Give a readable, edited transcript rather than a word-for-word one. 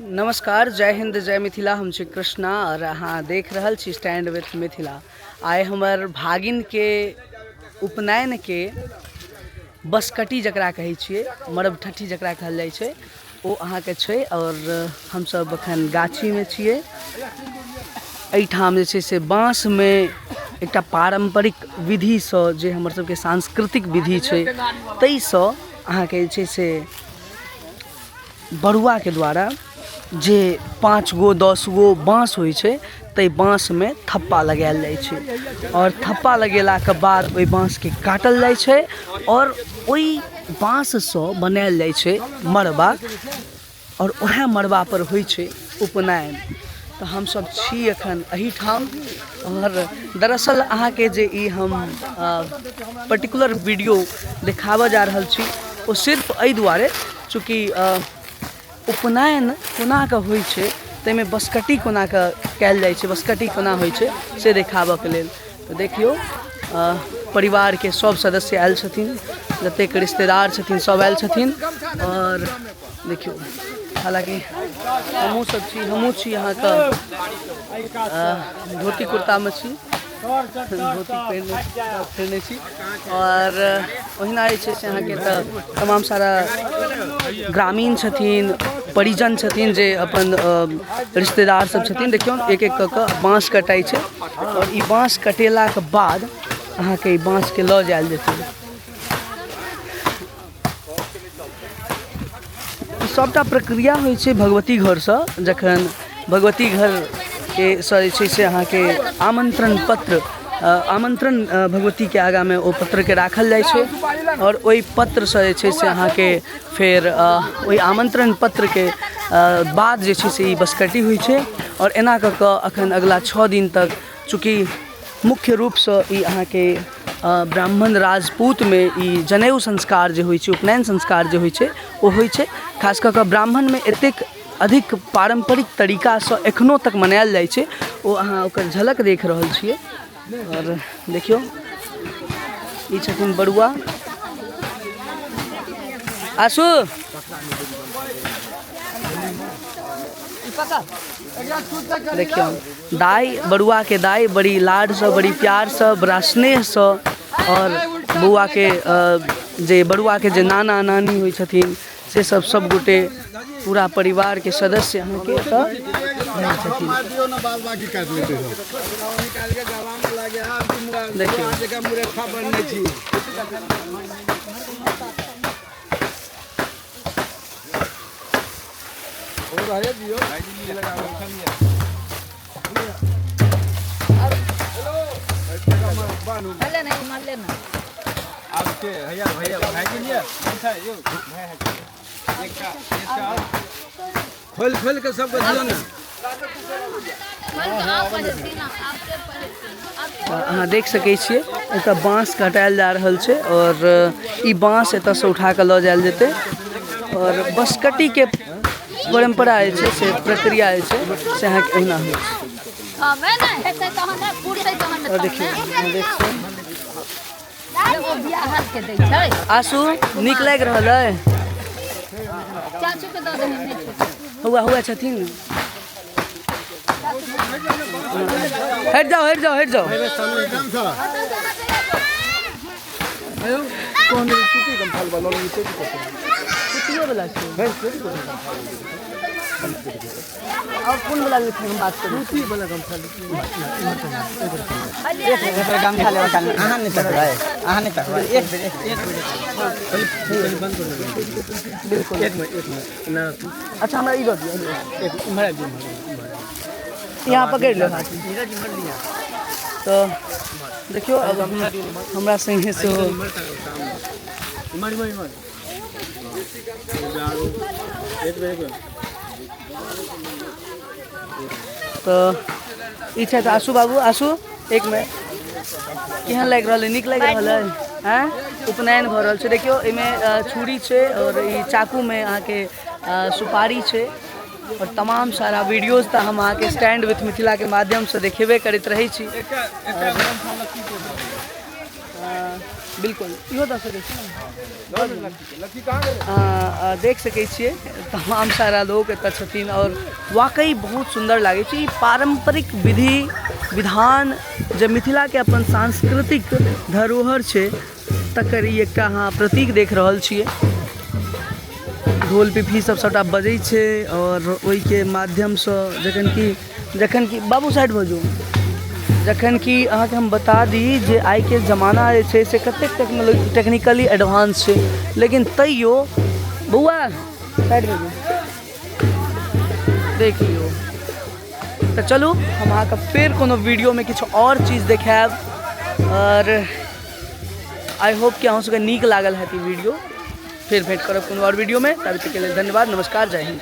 नमस्कार, जय हिंद, जय मिथिला। हम छी कृष्णा और अहाँ देख रहल छी स्टैंड विथ मिथिला। आइ हमर भागिनके उपनयनके बसकटी जकरा कहै छियै, मरबठठी जकरा कहल जाइ छै, ओ अहाँके छै। आओर हमसब एखन गाछीमे छियै। एहिठाम जे छै से बाँसमे एकटा पारम्परिक विधिसँ, जे हमर सबके सांस्कृतिक विधि छै, ताहिसँ अहाँके जे छै से बरुआके द्वारा जे 5 गो 10 गो बाँस होइ छै, ताहि बाँसमे थप्पा लगायल जाइ छै। आओर थप्पा लगेलाके बाद ओहि बाँसके काटल जाइ छै आओर ओहि बाँससँ बनायल जाइ छै मड़बा, आओर वएह मड़बापर होइ छै उपनयन। तऽ हमसभ छी एखन एहिठाम। आओर दरअसल अहाँके जे ई हम पर्टिकुलर वीडियो देखाबऽ जा रहल छी, ओ सिर्फ एहि दुआरे चूँकि उपनयन कोना कऽ होइ छै, ताहिमे बसकट्टी कोना कऽ कयल जाइ छै, बसकट्टी कोना होइ छै, से देखाबऽके लेल। तऽ देखियौ, परिवारके सभ सदस्य आयल छथिन, जतेक रिश्तेदार छथिन सभ आयल छथिन। आओर देखियौ, हालाँकि हमहूँ सब छी, हमहूँ छी अहाँके धोती कुर्तामे छी, धोती पहिरने छी। आओर ओहिना जे छै से अहाँके तऽ तमाम सारा ग्रामीण छथिन, परिजन छथिन, जे अपन रिश्तेदार सब छथिन। देखियौ, एक एक कऽ कऽ बाँस कटाइ छै आओर ई बाँस कटेलाके बाद अहाँके ई बाँसके लऽ जायल जेतै। ई सभटा प्रक्रिया होइ छै भगवती घरसँ। जखन भगवती घरके सँ जे छै से अहाँके आमन्त्रण पत्र, आमन्त्रण भगवतीके आगाँमे ओ पत्रके राखल जाइ छै, आओर ओहि पत्रसँ जे छै से अहाँके फेर ओहि आमन्त्रण पत्रके बाद जे छै से ई बसकट्टी होइ छै। आओर एना कऽ कऽ एखन अगिला 6 दिन तक, चूँकि मुख्य रूपसँ ई अहाँके ब्राह्मण राजपूतमे ई जनेऊ संस्कार जे होइ छै, उपनयन संस्कार जे होइ छै, ओ होइ छै। खास कऽ कऽ ब्राह्मणमे एतेक अधिक पारम्परिक तरीकासँ एखनो तक मनायल जाइ छै, ओ अहाँ ओकर झलक देख रहल छियै। आओर देखियौ, ई छथिन बरुआ आशु। देखियौ, दाइ, बरुआके दाइ बड़ी लाडसँ, बड़ी प्यारसँ, बड़ा स्नेहसँ, आओर बौआके जे, बरुआके जे नाना नानी होइ छथिन, से सब सब गोटे पूरा परिवारके सदस्य अहाँके एतऽ रहै छथिन। देखियौ, खोल खोल के सबके दियौ ने। अहाँ देख सकै छियै, एतऽ बाँस कटायल जा रहल छै आओर ई बाँस एतऽसँ उठा कऽ लऽ जायल जेतै। आओर बसकट्टीके परम्परा जे छै से, प्रक्रिया जे छै से अहाँके एहिना होइ छै। आओर देखियौ, अहाँ देख आशू, नीक लागि रहल अइ? हुआ हुआ छथिन। हटि जाओ, हटि जाओ, हटि जाओ। वाला छै और कोन वाला लिखै हम बात करू? गमछा लेबऽ काल अहाँ नहि तकबै, अहाँ नहि तकबै। एक बेर, एक बेर, बिल्कुल। एक मिनट, एक मिनट ना। अच्छा, हमरा ई दऽ दिअ। एक इम्हर आबि, यहाँ पकड़ि लो। तऽ देखियौ, अब हमरा संगे सेहो इम्हर, इम्हर, इम्हर। एक बेर, एक बेर। तऽ ई छथि आशू बाबू। आशू, एक मिनट, केहन लागि रहल अइ? नीक लागि रहल अइ? आँय, उपनयन भऽ रहल छै। देखियौ, एहिमे छुरी छै आओर ई चाकूमे अहाँके सुपारी छै। आओर तमाम सारा वीडियोज तऽ हम अहाँके स्टैंड विथ मिथिलाके माध्यमसँ देखेबे करैत रहै छी। बिल्कुल इहो दऽ सकै छी ने। देख सकै छियै तमाम सारा लोक एतऽ छथिन आओर वाकई बहुत सुन्दर लागै छै। ई पारम्परिक विधि विधान जे मिथिलाके अपन सांस्कृतिक धरोहर छै तकर ई एकटा अहाँ प्रतीक देख रहल छियै। ढोल पिपही सब सबटा बजै छै आओर ओहिके माध्यमसँ जखन कि बाबू साइड भऽ जो। जखन कि अहाँके हम बता दी जे आइके जमाना जे छै से कतेक टेक्नोलॉजी टेक्निकली एडवांस छै, लेकिन तैयो बौआ साइड भऽ जो, देख लियौ। तऽ चलू हम अहाँके फेर कोनो वीडियोमे किछु आओर चीज देखायब आओर I hope कि अहाँ सबके नीक लागल हैत ई वीडियो। फेर भेंट करब कोनो आओर वीडियोमे, तब तक के लेल धन्यवाद, नमस्कार, जय हिन्द।